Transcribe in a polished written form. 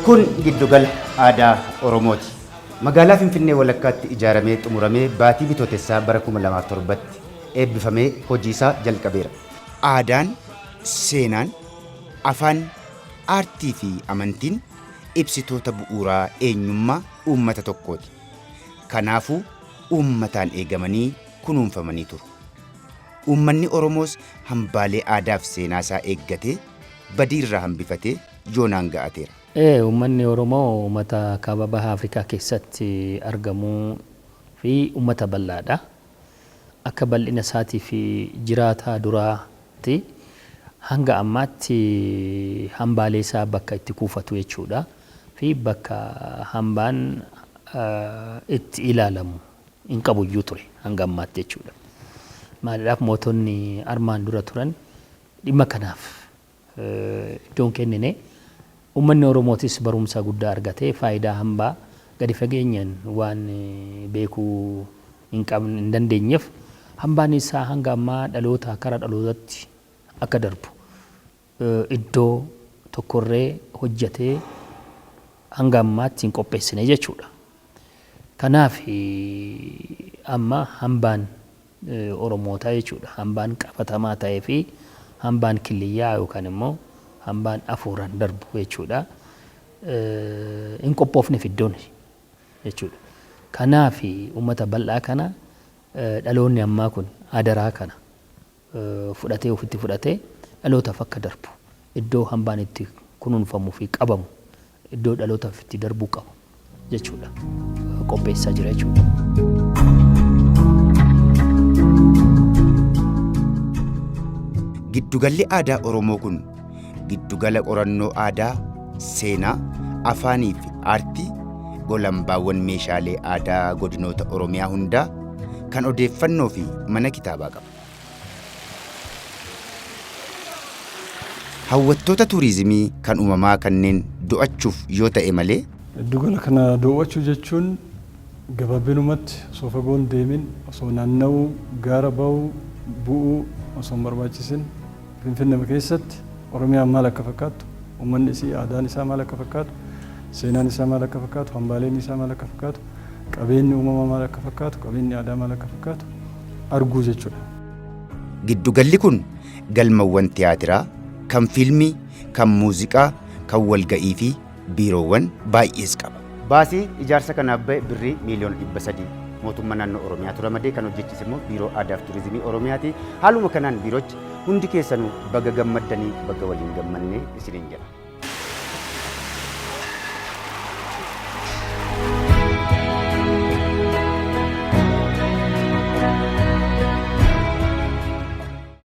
Kun giddugala aadaa Oromooti. Magaalaa Finfinnee walakkaatti ijaaramee xumuramee baatii Bitootessaa bara 2007tti eebbifamee hojiisaa jalqabeera. Aadaan, seenaan, afaan, aartii fi amantiin ibsitoota bu'uuraa eenyummaa uummata tokkooti. Kanaafuu uummataan eegamanii kunuunfamanii turu. Uummanni Oromoos hambaalee aadaaf seenaasaa eeggatee badiirraa hambifatee yoonaan ga'ateera. Uummanni Oromoo uummata kaaba baha Afrikaa keessatti argamuu fi uummata bal'aadha. Akka bal'ina isaatii fi jiraataa duraatti hanga ammaatti hambaalee isaa bakka itti kuufatu jechuudha. Fi bakka hambaan itti ilaalamu hin qabuyyuu ture hanga ammaatti jechuudha. Maaliidhaaf mootonni armaan dura turan dhimma kanaaf iddoo hin kennine. Uummanni Oromootis barumsa guddaa argatee faayidaa hambaa gadi fageenyaan waan beekuu hin qabne hin dandeenyeef hambaan isaa hanga ammaa dhalootaa kara dhalootatti akka darbu iddoo tokkorree hojjetee hanga ammaatti hin qopheessine jechuudha. Kanaaf amma hambaan Oromootaa jechuudha. Hambaan qabatamaa ta'ee fi hambaan killiyyaa yookaan immoo hambaan afuuraan darbu jechuudha. Hin qophoofneef iddoon jechuudha. Kanaaf uummata bal'aa kana dhaloonni ammaa kun adaraa kana fudhatee ofitti fudhatee dhalootaaf akka darbu iddoo hambaan itti kunuunfamuu fi qabamu iddoo dhalootaaf itti darbuu qabu jechuudha qopheessaa jira jechuudha. Giddugalli aadaa Oromoo kun giddugala qorannoo aadaa, seenaa, afaanii fi aartii golambaawwan meeshaalee aadaa godinoota Oromiyaa hundaa kan odeeffannoo fi mana kitaabaa qaba. Hawwattoota tuuriizimii kan uumamaa kanneen do'achuuf yoo ta'e malee, Giddugala kana doowwachuu jechuun gabaabinumatti osoo fagoo hin deemin, osoo naanna'uu, gaara ba'uu, bu'uu osoo hin barbaachisin Finfinnema keessatti Oromiyaan maal akka fakkaattu, uummanni isii aadaan isaa maal akka fakkaatu, seenaan isaa maal akka fakkaatu, hambaaleen isaa maal akka fakkaatu, qabeenyi uumamaa maal akka fakkaatu, qabeenyi aadaa maal akka fakkaatu arguu jechuudha. Giddugalli kun galmawwan tiyaatiraa, kan fiilmii, kan muuziqaa, kan walga'ii fi biiroowwan baay'ees qaba. Baasii ijaarsa kanaaf ba'e birrii miiliyoona 300 mootummaa naannoo Oromiyaatu ramadee kan hojjechiise immoo Biiroo Aadaa fi Turizimii Oromiyaati. Haaluma kanaan biirochi hundi keessanuu baga gammaddanii baga waliin gammannee isiniin jedha.